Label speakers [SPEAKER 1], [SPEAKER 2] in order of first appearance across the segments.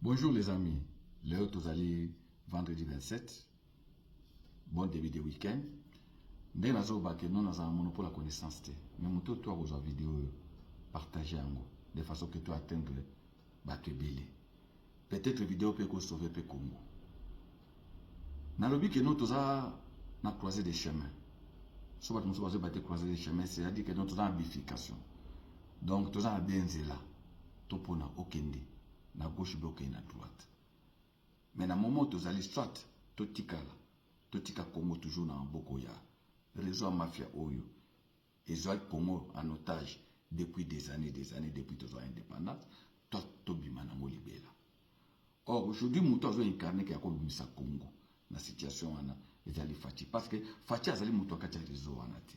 [SPEAKER 1] Bonjour les amis, lelo tozali vendredi 27, bon début de week-end. Ndenge nazoloba ke non, nazala monopole ya connaissance te, mais moto to akozwa video oyo, partage yango de façon que to atteindre bato ebele. Peut-être video mpe ekosauve mpe Congo. Nalobi ke non, toza na croisée des chemins. So bato mosusu bazoyeba te croisée des chemins, c'est-à-dire que non, toza na bifurcation. Donc toza na de nzela, topona okende na gauche be okende na droite. Mais na moment tozali, soit totikala, totika Congo toujours na maboko ya réseau ya mafia oyo ezwaki Congo en otage depuis des années, des années, depuis tozwa indépendance, to tobima nango libela. Or aujourd'hui, moto azo incarne ke akobimisa Congo na situation wana ezali Fatshi, parce que Fatshi azali moto akati ya réseau wana te.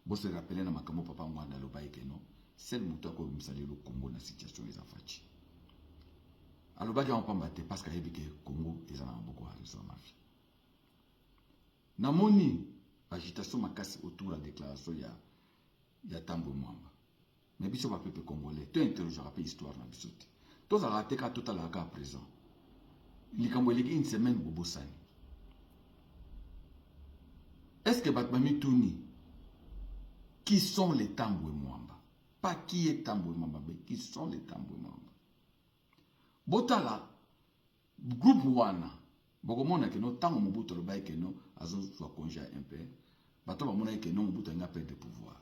[SPEAKER 1] Bose rappeler na makambo papa Ngwanda alobaki ke non, seul moto akobimisa lelo Congo na situation eza Fatshi. Alobaki yango pamba te, parce que ayebi ke Congo eza na maboko ya réseau ya mafia. Namoni agitation makasi autour ya déclaration ya Tambwe Mwamba. Mais biso bapeuple congolais, to interrogeaka mpe histoire na biso te. Tozalaka te kaka totalaka kaka présent. Likambo eleki une semaine, bobosani. Est ce que bato bamituni qui sont les Tambwe Mwamba? Pas qui est Tambwe Mwamba, mais qui sont les Tambwe Mwamba? Botala groupe wana, bokomona ke non, ntango Mobutu alobaki ke non, azozwa congé ya MPR, bato bamonaki ke non, Mobutu alingi aperdre pouvoir.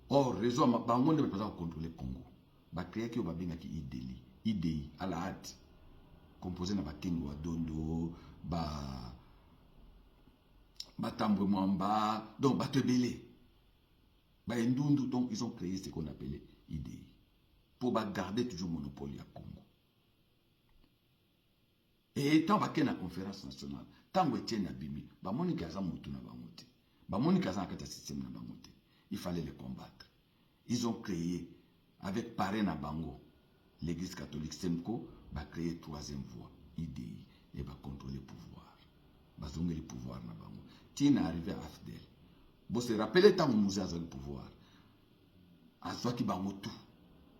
[SPEAKER 1] Or réseau bango nde bato baza kocontrôle Congo. Bacréaki oyo babengaki IDELI, IDI à la hâte, composé na bakengo wa Dondo, ba Batambwe Mwamba, donc bato ebele, baendundu. Donc ils ont créé ce qu'on appelait IDI pour bagarder toujours monopole ya Congo. Et ntango bakei na conférence nationale, ntango Etienne abimi, bamoni ke aza motu na bango te, bamoni ke aza na kati ya système na bango te. Il fallait le combattre. Ils ont créé avec parrain na bango, l'église catholique Semco, bacréé troisième voie, IDI, et bacontrôler pouvoir, bazongeli pouvoir na bango ntina arrivé à AFDL. Bose rappeler, ntango Mzee azwaki pouvoir, azwaki bango tout,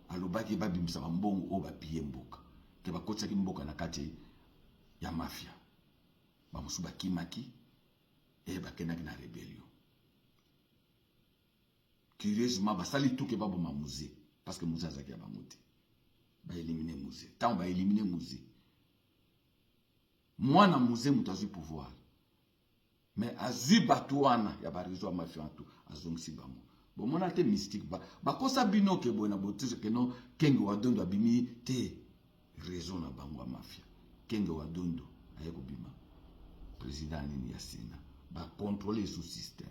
[SPEAKER 1] alobaki babimisa bambongo oyo bapie mboka, ke bakotisaki mboka na kati ya mafia. Bamosusu bakimaki e bakendaki na rébellion. Curieusement, basali tuke baboma Mzee, parce que Mzee azalaki ya bango te. Baélimine Mzee. Ntango baélimine Mzee, mwana Mzee moto azwi pouvoir, mais azwi bato wana ya baréseau ya mafia tu, azongisi bango. Bomona te mystique, bakosa bino ke boye na botiso ke non, Kenge wa Dondo abimi te. Réseau na bango ya mafia, Kenge wa Dondo aye kobima président nini ya Sénat, bacontrôle sous système.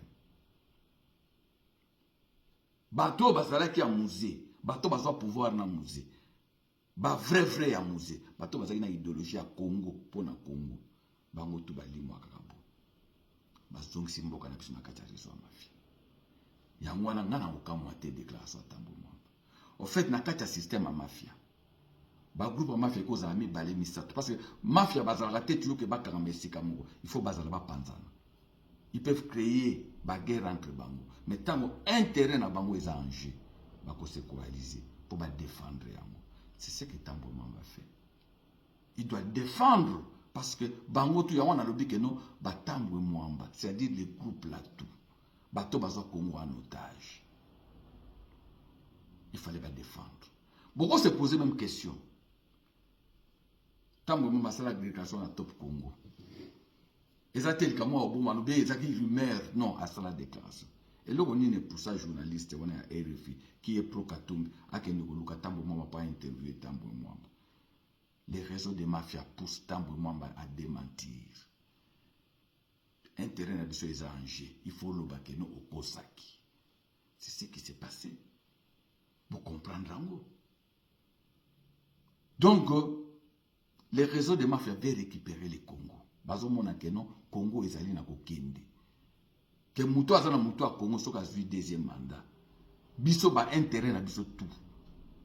[SPEAKER 1] Bato oyo bazalaki ya Mzee, bato bazwa pouvoir na Mzee, bavrai vrai ya Mzee, bato bazalaki na idéologie ya Congo mpo na Congo, bango tu balimwa kaka boye, bazongisi mboka na biso na kati ya réseau ya mafia. Yango wana ngai na kokamwa te déclaration ya Tambwe Mwamba. Au fait, na kati ya système ya mafia, bagroupe ya mafia ekozala mibale, misato, parce que mafia bazalaka te toujours ke bakangama esika moko. Il faut bazala bapanzana. Ils peuvent créer baguerre entre bango, mais ntango intérêt na bango eza en jeu, bakose coaliser mpo badéfendre yango. C'est ce que Tambwe Mwamba fait. Il doit défendre, parce que bango tu yango nalobi ke non, Batambwe Mwamba, c'est-à-dire les groupes là tout, bato bazwa Congo en otage, il fallait badéfendre. Boko se poser même question: ntango mo basala déclaration na Top Congo, eza te likambo ya oboma, alobi ezalaki rumeur. Non, asala déclaration. Eloko nini epusa journaliste wana ya RFI, qui est pro Katumbi, akende koluka Tambwe Mwamba mpo interview Tambwe Mwamba? Les réseaux de mafia poussent Tambwe Mwamba à démentir. Intérêt na biso eza en jeu, il faut oloba ke non, okosaki. C'est ce qui s'est passé, bocomprendre yango. Donc les réseaux de mafia veulent récupérer le Congo. Bazomona ke non, Congo ezali na kokende, ke moto aza na moto ya Congo, soki azwi deuxième mandat, biso baintérêt na biso tout,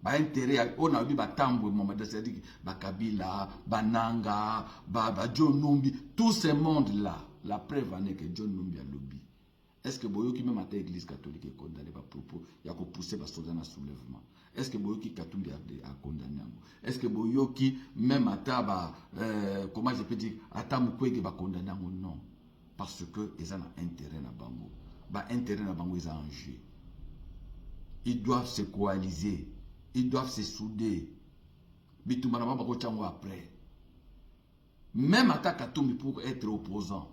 [SPEAKER 1] baintérêt oyo nayebi, Batambwe Mwamba, c'est-à-dire bakabila, bananga, baJohn Numbi, tout ce monde là. La preuve en est que John Numbi alobi. Est ce que boyoki même ata église catholique ekondane bapropos ya kopousse basoda na soulèvement? Est ce que boyoki Katumbi acondamné yango? Est ce que boyoki même ata ba comment je peux dire, ata Mukwege bacondamné yango? Non, parce que eza na intérêt na bango, ba intérêt na bango eza en jeu. Ils doivent se coaliser, ils doivent se souder. Bitumba na bango bakotya yango après. Même ata Katumbi, pour être opposant,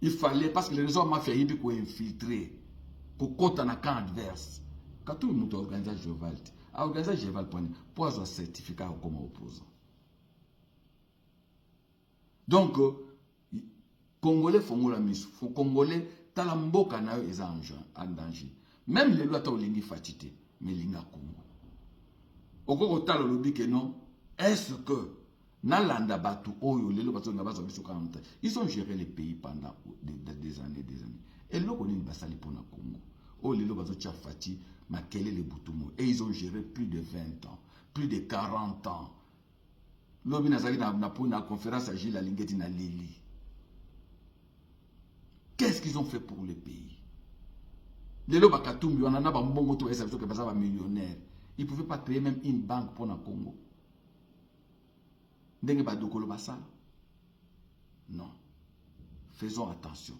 [SPEAKER 1] il fallait, parce que les réseaux mafia yebi koinfiltrer, kokota na camp adverse. Katumbi moto aorganiza Jeval te. Aorganiza Jeval poni mpo azwa certificat ya kokoma opposant. Donc Congolais, fongola miso. Congolais, tala mboka na yo eza en danger. Même lelo, ata olingi Fatshi te, mais linga Congo. Okoki kotala, olobi ke non, est ce que nalanda bato oyo lelo bazolinga bazwa biso kaka te? Ils ont géré le pays pendant des années, des années. Eloko nini basali mpona Congo oyo lelo bazotia Fatshi makelele butu moi? Et ils ont géré plus de 20 ans, plus de 40 ans. Lobi nazalaki na conférence ya Gilles Alingeti na leli. Qu'est-ce qu'ils ont fait pour le pays? Lelo bakatumbi wana na bambongo to bayesa biso ke baza bamillionnaire, ils pouvaient pas créer même une banque mpona Congo ndenge badokolo basala? Non, faisons attention,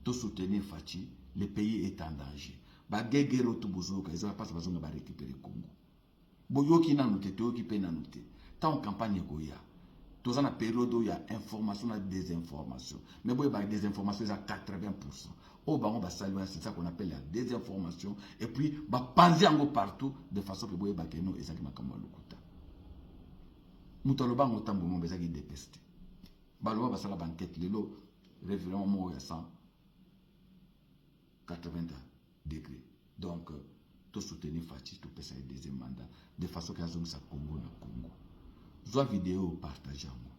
[SPEAKER 1] tosoutenir Fatshi. Le pays est en danger. Bagegero to bozoyoka eza mpasi, bazonga barécupérer Congo. Boyoki nanu te, toyoki mpe nanu te. Ntango campagne ekoya, toza na période oyo ya information na désinformation. Mais boyeba, désinformation eza 80. Oyo bango basali wana, c'est ça qu'on appelle la désinformation. Et puis bapanzi yango partout de façon ke boyeba ke no, ezalaki makambo ya lokuta. Moto aloba yango ntambo mombe ezalaki UDPS te. Baloba basala baenquête. Lelo révérend moko ya 180 degré. Donc tosoutenir Fatshi, topesa ye deuxième mandat de façon ke azongisa Congo na Congo. Zwa video, partage yango.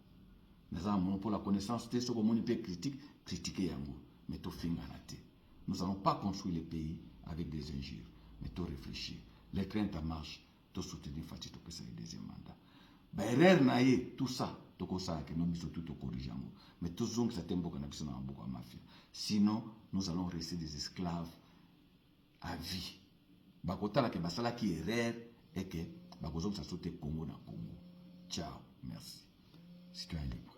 [SPEAKER 1] Naza na monopole ya connaissance te. Soki omoni mpe critique, critique yango, mais tofingana te. Nous allons pas construire le pays avec des injures, mais to réfléchir. Les craintes en marche, tosoutenir Fatshi, topesa ye deuxième mandat. Baerreur na ye, tout ça, tokosala ke no biso tu tocorriger yango, mais tozongisa te mboka na biso na maboko ya mafia. Sinon nous allons rester des esclaves à vie. Bakotala ke basalaki erreur eke bakozongisa so te Congo na Congo. Ciao, merci. Citoyen libre.